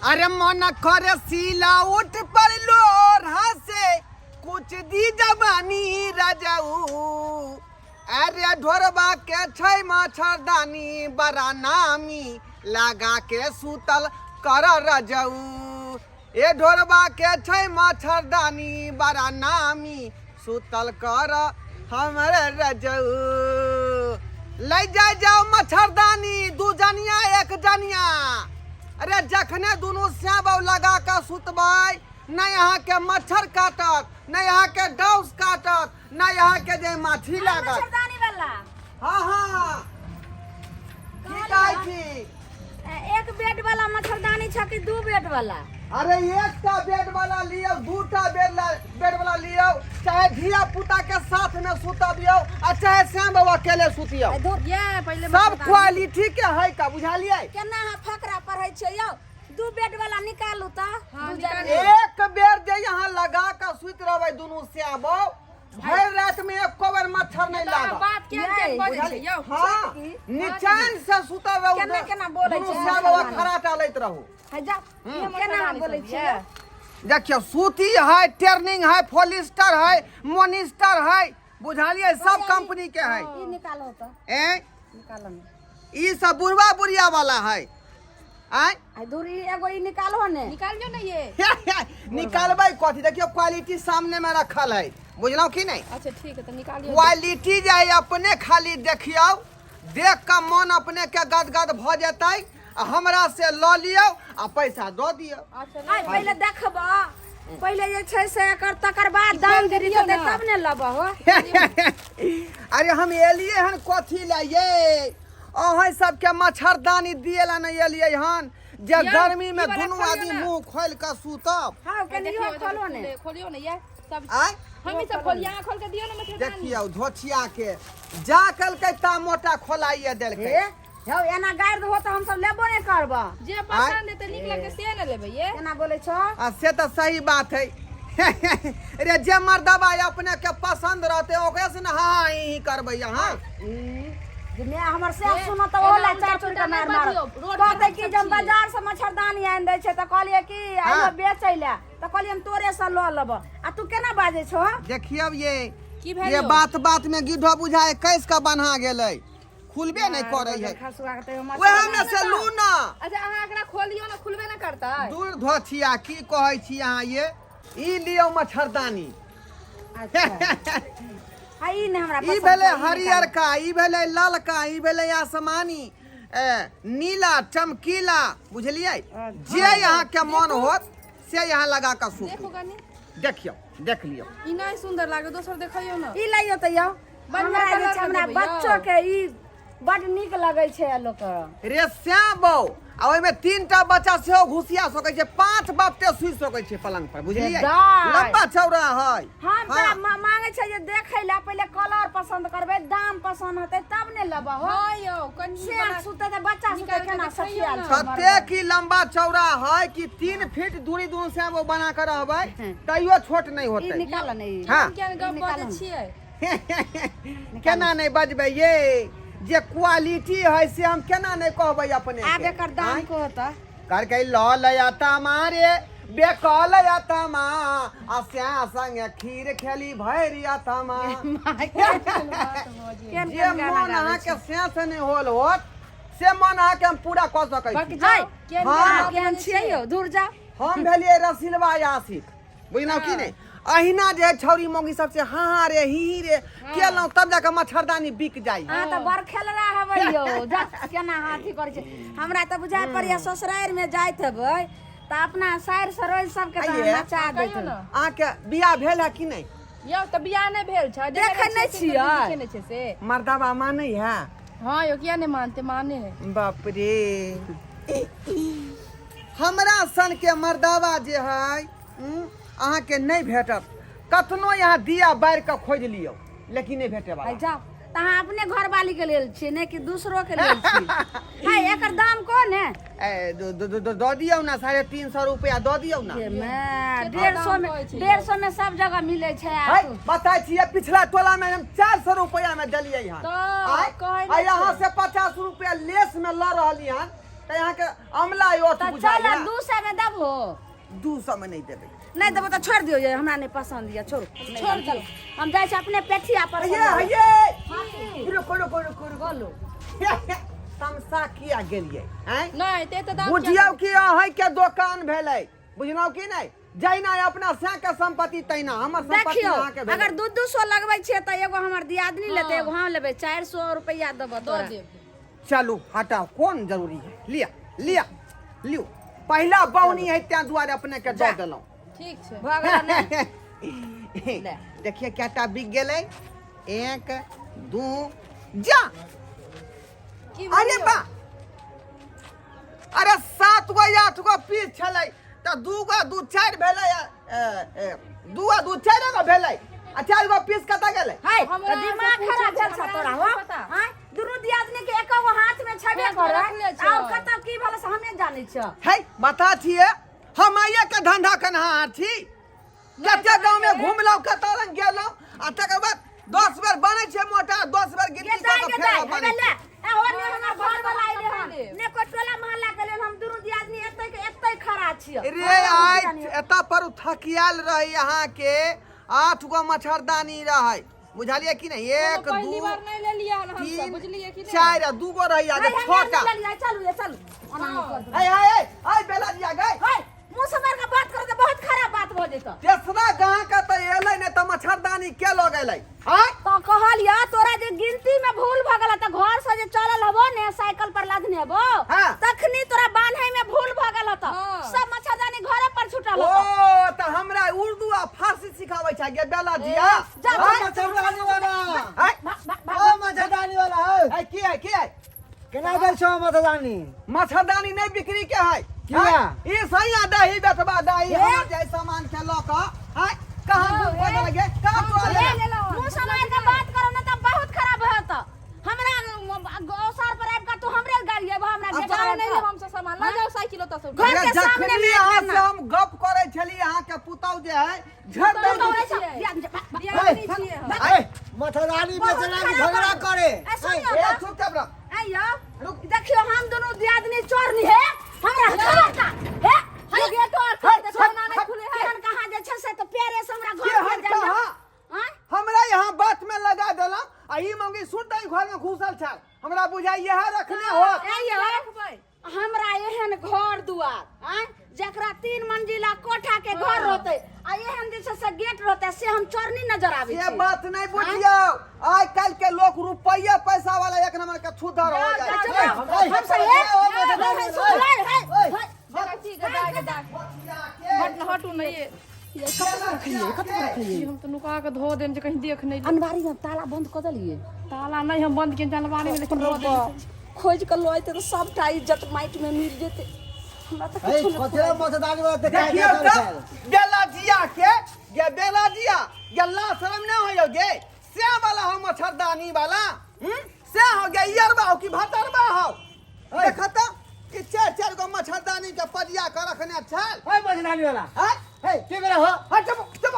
अरे मन करे सीला उठ पर लोढ़ा से कुछ दी जवानी रजऊ। अरे ढोरबा के छै मच्छरदानी बड़ा नामी लगा के सुतल कर रजऊ। ए ढोरबा के छै मच्छरदानी बड़ा नामी सुतल कर हमर रजऊ। लै जाय जाओ मच्छरदानी दू जनिया एक जनिया। अरे जखने दुनू श्याम लगा कऽ सुतबै नहि अहाँके मच्छर काटत, नहि अहाँके डॉस काटत, नहि अहाँके जे माछी लागत। मच्छरदानी वाला। हाँ हाँ की कहै छी? एक बेड वाला मच्छरदानी छ कि दू बेड वाला? अरे एकटा बेड वाला लियौ, दूटा बेड वाला लियौ, चाहे धिया पुता के साथ में सुतबियौ आ चाहे श्याम बाबा अकेले सुतियौ। ये पहिले सब क्वालिटी के है का, बुझलियै? केना अहाँ फकरा पढ़ै छियै यौ? दू बेड वाला निकालू त। हाँ, दू निकालू। जन। एक बेर जे यहाँ लगा के सुति रहबै दुनू श्याम बाबा, भरि रात में एको बेर मच्छर नहीं तऽ अहाँ लागत। बात केहन केहन बजै बुझलियै? छै यौ? हाँ, निचैन से सुतल रहू। केना केना बोलै दुनू छै? श्याम बाबा खड़ा टालैत रहू। है जा, केना अहाँ बोलै छियै? देखियौ सूती है, टेर्निंग है, फोलिस्टर है, मोनिस्टर है, बुझलियै? सब कंपनी के है। ई निकालो त। ए निकालो ने। ई सब बुढ़वा बुढ़िया वाला है। आय आ दूर ई एगो ई निकालो ने। निकालियो ने ये। निकालबै कथी? देखियौ क्वालिटी सामने में रखल है, बुझलहुँ की नहीं? अच्छा ठीक है, तऽ निकालियो। क्वालिटी जे है अपने खाली देखियौ, देख कऽ मन अपने के गदगद भऽ जेतै आ हमरा से लऽ लियौ आ पैसा दऽ दियौ। अच्छा आइ पहिले देखबऽ, पहिले जे छै से एकर तकर बाद दाम खोलि गिरी दियौ जेतै ने। तब ने लेबऽ हो। अरे हम एलियै हन कथी लए ये? अहाँ सबके मच्छरदानी दिए ला नहीं एलियै हन जे यौ, गर्मी में ई वाला दुनू खोलियौ आदमी ने। मुंह खोलि कऽ सुतब। हँ, कनियो देखियौ, खोलो ने। खोलियो ने ये सब। आँय? हम ई सब खोलिया, अहाँ खोल के दियौ ने मच्छरदानी। देखियौ धोछिया के जा कलकै ता मोटा खोलाइए देलकै। हे हौ, एना गारि देबहो तऽ हमसब लेबो नहि करबऽ। जे पसंद हेतै, नीक लगतै से ने लेबै ये। केना बोलै छौ? आ से तऽ सही बात है। रे जे मर्दबा अपने के पसंद रहते ओकरे से ने हाँ ही ही करबै अहाँ। जे माय हमर से हे, सुनो तऽ ओहो एना ला चार उल्टा चुर के पुल्टा मार नहि मार बजियौ, रोड पर कहतै हम कि सब जब छियै। बाजार से मच्छरदानी आनि दै छै तऽ कहलियै कि हाँ। आइयो बेचै लए, तऽ कहलियै हम तोरे से लऽ लेबऽ आ तू केना बाजै छौ? देखियौ ये की भेल ये यौ? बात बात में गिढो बुझाए कैस के बन्हा गेलै, खुलबे नहीं करे है। खसुआ के तैयो वएह में से लू ना। अच्छा अहाँ एकरा खोलियो ने, खुलबे ने करतै। दूर धोछिया की कहै छी अहाँ ये? ई लियौ मच्छरदानी। अच्छा आ ई नहि हमरा ई पसंद भेलै छै, ई हरियरका, ई भेलै ललका, ई भेलै आसमानी, ए, नीला चमकीला, बुझलियै? जे अहाँके मन होत से यहाँ लगा कऽ देखू सुतू। कनी। देखियौ, देख लियौ। ई नहि सुंदर लागल, दोसर देखियौ ने। ई लइयो तऽ यौ। बढ़िआँ हमरा जे कलर छै हमरा मे देबै यौ। बच्चो के ई बड नीक लगै छै लोक। रे श्याम बौ, आ ओहिमे तीनटा बच्चा सेहो घुसिया सकै छै, 5 बापते सुति सकै छै पलंग पर, बुझलियै? दाइ। लम्बा चौड़ा है। हम तऽ मांगै छै जे देखै लए पहिले कलर पसंद करबै, दाम पसंद होतै तब ने लेबऽ हो। हँ यौ, कनी से बड़ा सुतै तऽ बच्चा सुतै निकालि कऽ केना देखैयौ सखियाल ने। छै कते की लंबा चौड़ा है कि 3 फीट दूरी दुनू से वो बना के रहबै तैयो छोट नहीं ई होतै। निकाल ने ई। हाँ। किया गप निकालू। बजै छियै? केना नहीं बजबै ये? जे क्वालिटी है से हम केना नहीं कहबै अपने आब के? एकर दाम आँय? को होता? करके ल लया तमारे बेकल तमा आ स्या संगे खीर खेली भैरिया तमा। केहन जे केहन गाना मन गाबै अहाँके स्या से नहीं होल होत से मन अहाँके हम पूरा कऽ सकै छी। हाय, केहन हाँ। गाना अहाँ केहन बजै छियै यौ? दूर जाउ। हम भेलियै रसिलवा आशिक, बुझलहुँ की नहि? अहिना जे है छौरी मौगी सबसे हाँ हाँ रे ही ही रे केलहुँ तब जाके मच्छरदानी बिक जाइ। अहाँ तऽ बड़ खेलरा हेबै यौ, जा केना हाथी करै छै। हमरा तऽ बुझाइ पड़ैया ससुरारि मे जाइत हेबै तऽ अपना सारि सरोज सबके तऽ आइये। नचा दैत कहियौ ने। हेबै। अहाँके बियाह भेल है कि नहि? यौ तऽ बियाह नहि भेल छै। देखै नहि छियै। देखै नहि छै से। मर्दाबा मानै है? हाँ यौ, किया नहि मानते, माने है। बाप रे, हमरा सन के मर्दाबा जे है अहाँके नहि भेटत। कतनो यहाँ दिया बारि कऽ खोजि लियौ लेकिन नहि भेटे वाला। आइ जाउ तऽ अहाँ अपने घरवाली के लेल छियै नहि कि दूसरो के लेल छी? हाय, एकर दाम कोन है? ए, दऽ दियौ ने, 350 रुपया दऽ दियौ ने। ये मैं, केतना 150 दाम में कहै छै यौ? 150 में सब जगह मिलै छै। आ है तू बताइ छियै पिछला टोला में हम 400 रुपया में देलियै हन। तऽ आय कहै आ नहि यहाँ छै। से 50 रुपया लेस में लऽ रहली हन। तऽ अहाँके अमला अर्थ तऽ चल बुझाइया 200 में देबहो। 200 में नहीं देबै। नहीं देबो तऽ छोड़ दियौ, ये हमरा नहीं पसंद ये, छोड़ू नहीं छोड़ देब, चलो हम जाइ छी अपने पेठिया पर। ये ये हाँ की? रुको रुको रुको रुको। बोलू। तमसा किया गेलियै आँय? नहीं ते तो दाम बुझियौ कि अहाँके दोकान भेलै, बुझलहुँ कि नहि? जहिना अपना सैके संपत्ति तहिना हमर संपत्ति देखियौ अहाँके भेलै। अगर 200 लगबै छियै तऽ एगो हमर दियादनी लेतै, एगो हम लेबै, 400 रुपैआ देबो दो तोरा। देब। चलू हटाउ, कोन जरूरी है, लिअ लिअ लिउ। पहिला बौनी है तें दुआरे अपने के दऽ देलहुँ। ठीक छै। भऽ गेलै ने? ले। देखिए कएटा बिक गेलै, 1 2 जा। की अरे भेलियौ? बा, अरे 7 गो 8 गो पीस छलै तऽ 2 गो 2 4 भेलै, 2 गो 2 4 गो भेलै आ 4 गो पीस कतऽ गेलै? है हमरा तऽ दिमाग से खराब पूछै भेल छै, छ हमरा तोरा नहि हो? पता। आँय, दुनू दियादनी के एको गो हाथ में छेबे हाथ में करे रखले छौ। और कतऽ की भेल से हमे जानै छियै। है बता छियै हम आइए के धंधा केनहार छी, कते गाँव में घुमलहुँ, कतऽ रंग गेलहुँ आ तकर बाद 10 बेर बनै छै मोटा, 10 बेर गे गिनती दाइ कऽ गे कऽ दाइ फेर हेबे बनै ले छै। ए हो ने हमर घर वाला अइले हन ने कोइ टोला मोहल्ला के लेल, हम दुनू दियादनी एतै के एतै खड़ा छियै। रे आइ एतऽ पर थकियाल रहै अहाँके 8 गो मच्छरदानी रहै, बुझलियै कि नहि? 1 पहली 2 बार नहीं ले लिया हम सब, 3 बुझलिए कि नहीं? 4 आ 2 गो रहै आ नहीं, हम 6टा। नहीं लेलियै, चलू ये चलू ओना नहीं कर देबै। है है है बेला दिया गए है मुँह से मार के बात करो तऽ बहुत खराब बात भऽ जेतौ। तेसरा गाहक तऽ एलै नहि तऽ मच्छरदानी के लऽ गेलै? आँय तो कहलिया तोरा जे गिनती में भूल भऽ गेल तऽ घर से जे चलल हबो ने साइकिल पर लादने हबो हाँ। तखनी तोरा बान्हे में भूल भऽ गेल हतौ, हाँ। सब मच्छरदानी घरे पर छूटल ओ हतौ। तऽ हमरा उर्दू आ फारसी सिखाबै छै गे बेला जिया। जा, जा, आँय? मच्छरदानी वाला। आँय? भाग, भाग, भाग। ओ मच्छरदानी वाला है। आँय, की है की है? केना दै छौ मच्छरदानी? मच्छरदानी नहीं बिक्री के है। किया? आँय? ई सैया दही बेचबा दही हे? हमर जे सामान के लऽ कऽ आँय कहाँ घूम के लगे कहाँ तोरा ए, लेला? मुँह सम्हारि के बात करो ना तऽ बहुत खराब होत। हमरा औसार पर आबि कऽ तू हमरे गाड़ी आबो हमरा अब गेट जाओ पर नहीं आबि कऽ। हम सब सामान ला जाओ साइकिल ओतऽ से उठा। घर अरे के सामने जखनी में अहाँ आबि से हम गप करै छली अहाँ के पुतहु जे है झट पुतहु दे दौड़ै कऽ। छियै। दिया- भाग, भाग, दियादनी छियै हम। आँय, मच्छरदानी बहुत बेचला कि खराब झगड़ा बात। करे? ए, सुनियौ ए, तऽ। चुपचाप रह। आइयो देखियो हम दुनू दियादनी चोरनी हे हमरा खबर का हे हे गेटो आर खोल दे, सोना नहीं खुले है। केहन कहाँ जे छै से तऽ पेरे से हमरा घर केहन पर जाइयो। कहाँ? आँय? हमरा यहाँ बात में लगा देला आ ई मंगी सुनते घर में घुसल छल, हमरा बुझाइ इएह रखने होत। आइयो रखबै। हमरा एहन घर दुआर आँय जकरा 3 मंजिला कोठा के घर रहते आ एहन जे छै से गेट रहते से हम चोरनी नजर आबै ये छी। बात नहीं बुझियौ, आइ काल्हि के लोग रुपैया पैसा वाला एक नंबर के छुधर हो जाओ, जाइ छै। जाओ, हे, हम सब हे, हे, हे, हे, हे, सुन, हे, हे, हे। देखै छी गदा गदा। हट हटू नहीं ये। ई हम तऽ नुका के धो देम जे कहीं देख नहीं ले। अनबारी में ताला बंद कऽ देलियै। ताला नहीं हम बंद केने अलमारी में, लेकिन धो देम। खोजि कऽ लऽ अयतै तऽ सबटा इज्जत माटि में मिल जेतै। हमरा तऽ हे किछु नहि कथी मच्छरदानी वाला ते देखियौ काय तऽ बेला जिया के गे बेला जिया गे ला शरम नहि होइयौ गे, से वाला हो मच्छरदानी वाला से हो गे इयरबा हो कि भतरबा हो? देख तऽ कि चारि चारि गो मच्छरदानी के पजिया के रखने छल। हे मच्छरदानी वाला। आँय? हे के बेरा हो? हट चुप चुप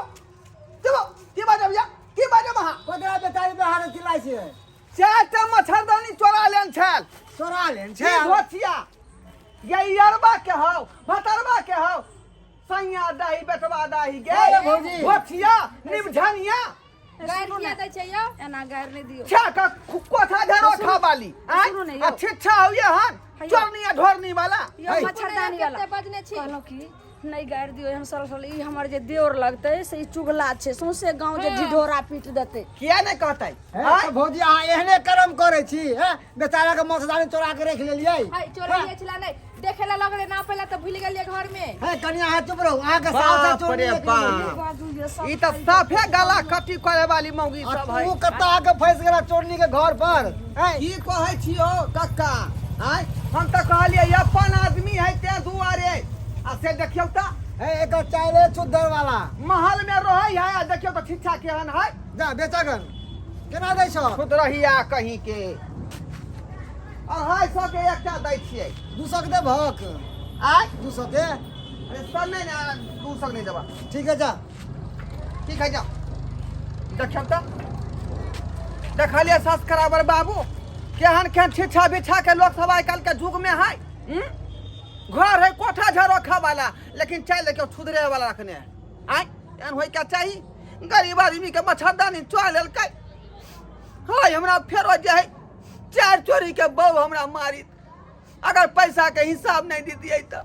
चुप, की बाजब या की बाजब अहाँ? ककरा बेचारी पे हाथ चिल्लाइ छियै? चारि टा मच्छरदानी चोरा लेन छल। चोरा लेन छी छल? धोतिया ये इयरबा के हौ भतरबा के हौ सैया दही बेटवा दही गे अरे भौजी। धोतिया निमझनिया गारि किया दै छै यौ? एना गारि नहि दियौ। छा का कोठा धरो खा वाली आँय? सुनू ने यौ। आ छिच्छा होइए हन चोरनी आ ढोरनी वाला। यौ मच्छरदानी वाला कते बजने छी? कहलहुँ कि नहि गारि दियौ हम सरसल, ई हमर जे देवर लगतै से ई चुगला छै, सौंसे गाँव जे ढिढोरा पीट देतै। किया नहि कहतै? हे, आँय? तऽ भौजी अहाँ एहने कर्म करै छी हे, बेचारा के मच्छरदानी चोरा के राखि लेलियै। हाय चोरलियै छला नहि देखे ला लगले ना पहला तऽ भूल गेलियै घर में। हे कनि अहाँ चुप रहू, अहाँके सास बाप चोरनी रे राखि बाप। लेलियै। बाजू जे सब ई तऽ साफे गला कटी करे वाली मौगी आ सब है। तू कतऽ आके फँसि गेला चोरनी के घर पर? हैं? की कहै छी यौ कक्का? आँय हम तऽ कहलियै अपन आदमी है तें दुआरे, आ से देखियौ तऽ हे एकर चाइले चुद्दर वाला महल में रहै है आ देखियौ तऽ छिच्छा केहन है। जा बेचगन केना दै छौ? खुद रहिया कहीं के 250 के एकटा दै छियै। 200 के देबहक? आँय 200 के? अरे सर नहीं ना 200 नहीं देबा। ठीक है जा। ठीक है जा। देखियौ तऽ देखलियै सब्सक्राइबर बाबू केहन केहन छिछा बिछा के लोक सब आइ काल्हि के युग में है। हम्म? घर है कोठा झरोखा वाला, लेकिन चाय लेके छुधरे वाला रखने है। आय एहन होय क्या चाही? गरीब आदमी के मच्छरदानी चोरा लेलकै। हाय, हमरा फेरो जे है चार चोरी के बहू हमरा मारी अगर पैसा के हिसाब नहीं दीतियै तऽ।